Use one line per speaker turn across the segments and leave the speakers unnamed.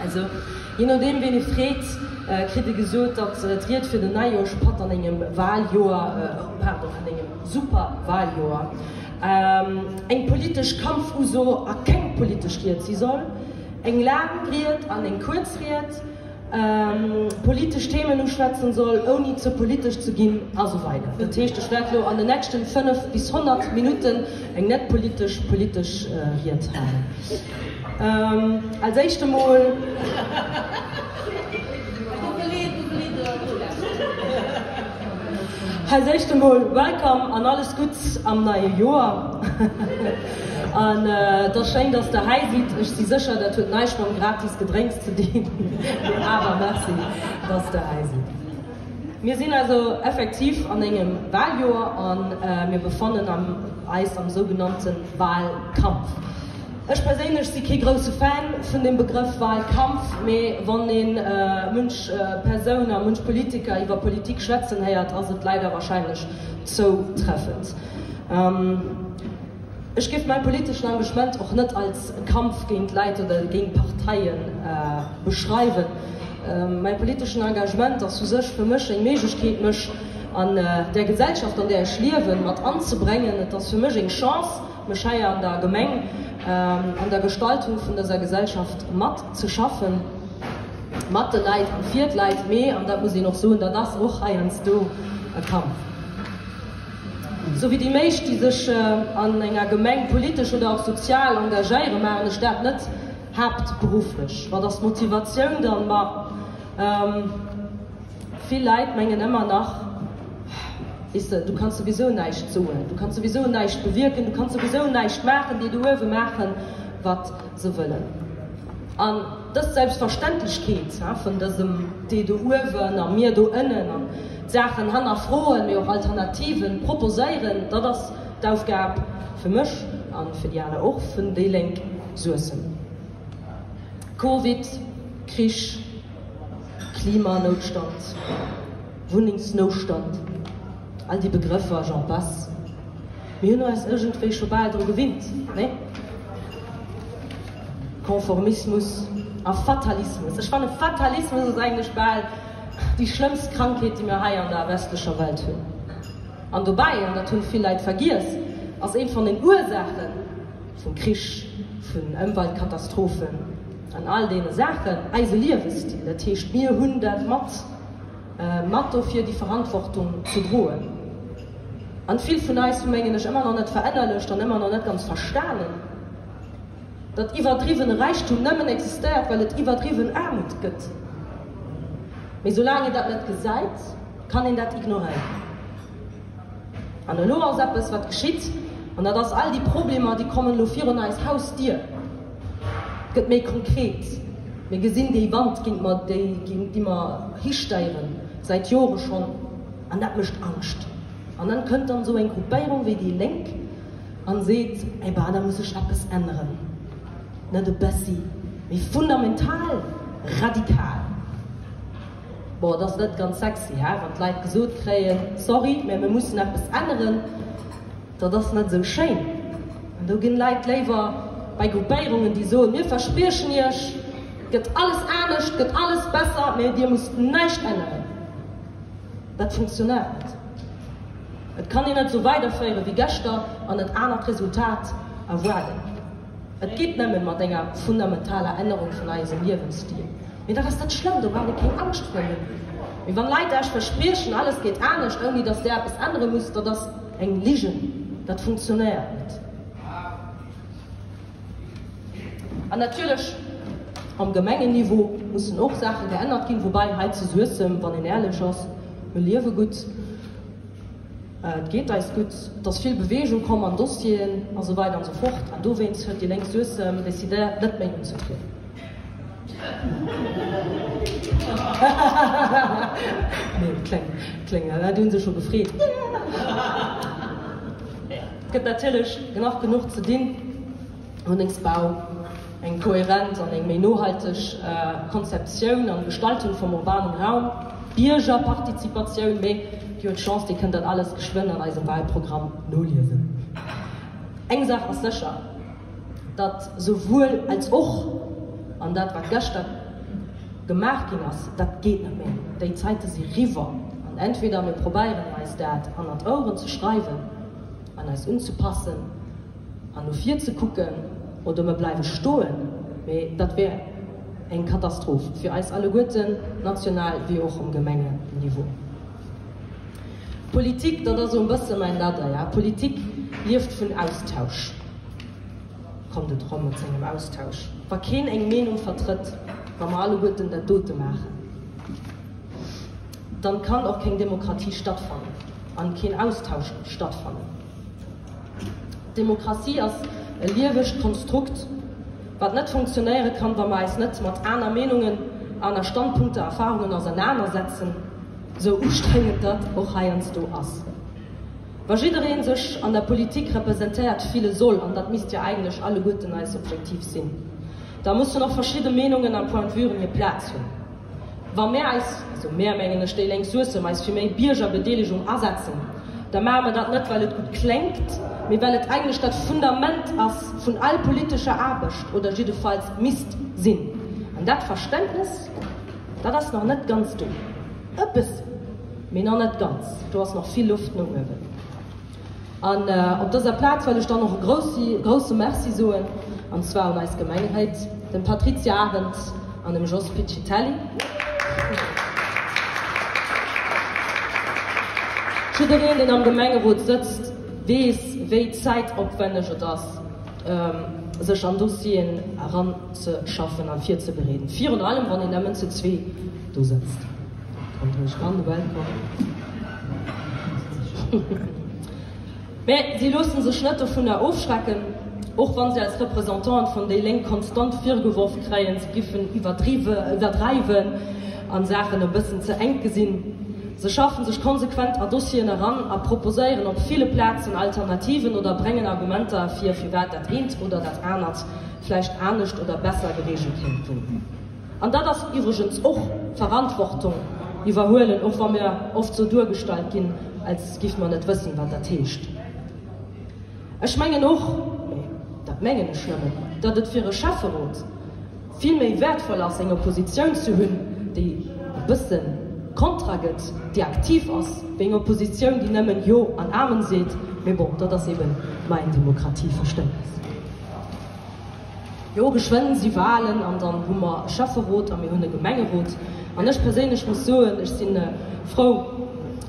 Also, je nodeem ween ee freet, kritt ee gesot, datt d'Ried fir den Neijoerschpatt an engem Wahljoer, pardon, an engem Superwahljoer, eng politesch Kampfuso a keng politesch Ried si soll. Eng laang Ried an eng kuerz Ried. Politesch Themen uschwätzen soll, ouni ze politesch ze ginn, a sou weider. Dat heescht, ech wäert elo an den nächsten 5 bis 100 Minutten eng net politesch politesch Ried halen. Als éischt emol. Als éischt emol Welcome an alles Gutts am neie Joer. An et ass schéin, dass der hei sidd. Ech si sécher, dat huet näischt mam gratis Gedrénks ze dinn, mee awer Merci, dass der hei sidd. Mir sinn also effektiv an engem Wahljoer a mir befannen eis am sougenannte Wahlkampf. Ech perséinlech si kee grousse Fan vun dem Begrëff Wahlkampf, mee wann ee munch Persoun a munch Politiker iwwer Politik schwätzen héiert, ass et leider wahrscheinlech zoutreffend. Ech géif mäi politeschen Engagement och net als Kampf géint Leit oder géint Parteie beschreiwen. Mäi politeschen Engagement ass u sech fir mech eng Méiglechkeet, mech an där Gesellschaft, an där ech liewen, mat anzebréngen. Et ass fir mech eng Chance, mech hei an der Gemeng an der Gestaltung vun dëser Gesellschaft mat ze schaffen, mat de Leit an fir d'Leit. Mee, an dat muss een och soen, dat ass och heiansdo e Kampf. Sou wéi déi meescht, déi sech an enger Gemeng politesch oder och sozial engagéieren, maachen ech dat net haaptberufflech. Wat ass d'Motivatioun dann? Ma vill Leit mengen ëmmer nach, Weess de, du kanns souwisou näischt soen, du kanns souwisou näischt bewierken, du kanns souwisou näischt maachen, déi do uewe maachen, wat se wëllen. An dës Selbstverständlechkeet vun dësem déi do uewen a mir do ënnen an d'Saachen hannerfroen, mee och Alternativen proposéieren, dat ass d'Aufgab fir mech a fir déi aner och vun déi Lénk Suessem. Covid, Krich, Klimanoutstand, Wunnengsnoustand, all déi Begrëffer, j'en passe, mir hunn eis iergendwéi scho bal dru gewinnt, nee? Konformismus a Fatalismus. Ech fanne Fatalismus ass eigentlech bal déi schlëmmst Krankheet, déi mir hei an der westlecher Welt hunn. An dobäi, an dat hunn vill Leit vergiess, ass eent van den Ursaache vum Krich, vun Ëmweltkatastrophen an all deene Saachen, eise Liewesstil. Dat heescht, mir hunn dat mat, mat dofir déi Verantwortung ze droen. An vill vun eis hu mengen ech ëmmer nach net verënnerlecht an ëmmer nach net ganz verstanen, datt iwwerdriwwene Räichtum nëmmen existéiert, well et iwwerdriwwen Aarmut gëtt. Mee soulaang een dat net gesäit, kann een dat ignoréieren. An elo ass eppes, wat geschitt, an dat ass, all déi Problemer, déi kommen elo virun eis Hausdier. Et gëtt méi konkret. Mir gesinn déi Wand, géint mer, déi, géint déi mer histeieren, säit Jore schonn, an dat mécht Angscht. An dann kënnt dann esou eng Gruppéierung wéi déi Lénk an seet, Eh bah, da muss sech eppes änneren. Net e bessi, mee fundamental, radikal. Bon, et ass net ganz sexy, hä, wann d'Leit gesot kréien, Sorry, mä mir mussen eppes änneren. Dat ass net esou schéin. An do ginn Leit léiwer bei Gruppéierungen, déi soen, Mir verspriechen Iech, et gëtt alles anescht, et gëtt alles besser, mä Dir musst näischt änneren. Dat funktionéiert net. Et kann een net esou weiderféiere wéi geschter an et anert Resultat erwaarden. Et geet nëmmen mat enger fundamentaler Ännerung vun eisem Liewensstil. Mee dat ass net schlëmm, do brauch ee keng Angscht vir hunn. Mee wann Leit Äech verspriechen, alles geet anescht, ouni datt där eppes ännere musst, dat ass eng Ligen, dat funktionéiert net. An natierlech am Gemengenniveau mussen och Saache geännert ginn, woubäi hei zu Suessem, wann een äerlech ass, mir liewe gutt. Et geet eis gutt, et ass vill Beweegung komm an Dossieren a sou weider an sou fort an dowéinst huet déi Lénk Suessem decidéiert net méi unzetrieden. Nee, kleng, kleng, déi hu sech scho gefreet. Et gëtt natierlech nach genuch ze dinn. Wunnengsbau, eng kohärent an eng méi nohalteg Konzeptioun an Gestaltung vum urbanen Raum, Biergerpartizipatioun, mee Dir huet d'Chance, Dir kënnt dat alles geschwënn an eisem Wahlprogramm noliesen. Eng Saach ass sécher, datt souwuel als och. An dat, wat gëschter gemaach ginn ass, dat geet net méi. Déi Zäite si riwwer. An entweder mir probéieren eis dat hannert d'Oueren ze schreiwen an eis unzepassen an no vir ze kucken, oder mir bleiwe stoen. Mee dat wär eng Katastroph fir eis alleguerten, national wéi och um Gemengenniveau. Politik, dat ass esou e bësse mäin Dada, ja. Politik lieft vun Austausch. Kommt et erëm mat sengem Austausch. Wa keen eng Meenung vertrëtt, wa mer alleguerten dat dote maachen, dann kann och keng Demokratie stattfannen an keen Austausch stattfannen. D'Demokratie ass e liewegt Konstrukt, wat net funktionéiere kann, wa mer eis net mat aner Meenungen, aner Standpunkter, Erfahrungen ausernanersetzen, sou ustrengend dat och heiansdo ass. Wa jidderee sech an der Politik representéiert fille soll, an dat misst jo eigentlech alleguerten eis Objektiv sinn, da mussen och verschidde Meenungen a Point de vue'en hir Plaz hunn. Wa mär eis, also mär mengen ech déi Lénk Suessem, eis fir méi Biergerbedeelegung asetzen, da maache mer dat net well et gutt kléngt, mee well et eigentlech dat Fundament ass vun all politescher Aarbecht oder jiddefalls misst sinn. An dat Verständnis, dat ass nach net ganz do. E bëssen, mee nach net ganz. Do ass nach vill Loft no uewen. An op dëser Plaz well ech dann och e grousse Merci soen, an zwar un eis Gemengeréit, dem Patrizia Arendt an dem Jos Piccitelli. Jiddereen, deen am Gemengerot sëtzt, weess, wéi zäitopwänneg et ass, sech an Dossieren eranzeschaffen a virzebereeden, virun allem wann een nëmmen zu zwee do sëtzt. Kommt roueg ran, welcome. Mä si loosse sech net dovunner ofschrecken, och wa si als Representanten vun déi Lénk konstant virgeworf kréien, se giffen iwwerdreiwen a Saachen e bëssen ze enk gesinn. Se schaffen sech konsequent a Dossieren eran a proposéieren op ville Plazen Alternativen oder bréngen Argumenter ervir, firwat dat eent oder dat anert vläicht anescht oder besser gereegelt kéint ginn. An dat ass iwwregens och Verantwortung iwwerhuelen, och wa mir oft sou duergestallt ginn, als giffe mer net wëssen, wat dat heescht. Ech mengen och, mee dat mengen ech nëmmen, datt et fir e Schäfferot vill méi wäertvoll ass, eng Oppositioun ze hunn, déi e bësse Kontra gëtt, déi aktiv ass, wéi eng Oppositioun, déi nëmmen Jo an Amen seet. Mee bon, dat ass eebe mäin Demokratieverständnis. Jo, geschwënn si Walen an dann hu mer e Schäfferot a mir hunn e Gemengerot. An ech perséinlech muss soen, ech si frou,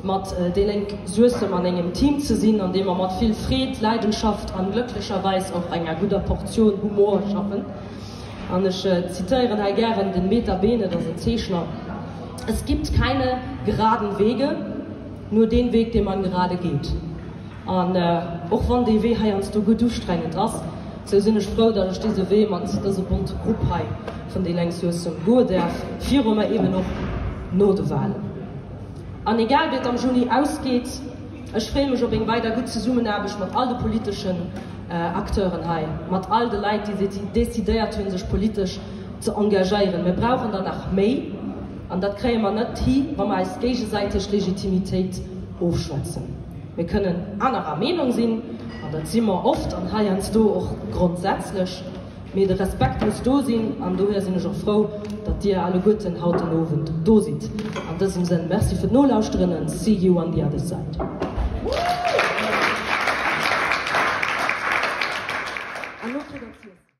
mat déi Lénk Suessem an engem Team ze sinn, an deem mer mat vill Freed, Leidenschaft an glëcklecherweis och enger gudder Portioun Humor schaffen. An ech zitéieren hei gären den Meta Bene, dat ass en Zeechner, Es gibt keine geraden Wege, nur den Weg, den man gerade geht. An och wann dee Wee heiansdo gutt ustrengend ass, sou sinn ech frou, datt ech dëse Wee mat dëse bonte Grupp hei vun déi Lénk Suessem goe däerf, viru mä eben och no de Wahlen. An egal wéi et am Juni ausgeet, ech freeë mech op eng weider gutt Zesummenaarbecht mat all de politeschen Acteuren hei, mat all de Leit, déi decidéiert hunn, sech politesch ze engagéieren. Mir brauchen der nach méi, an dat kréie mer net hi, wa mer eis géigesäiteg Legitimitéit ofschwätzen. Mir kënnen anerer Meenung sinn, an dat si mer oft an heiansdo och grondsätzlech, mee de Respekt muss do sinn an dohier sinn ech och frou, datt Dir alleguerten haut den Owend do sidd. An dësem Sënn, Merci fir d'Nolauschteren and see you on the other side. An lo kritt Der z'iesse.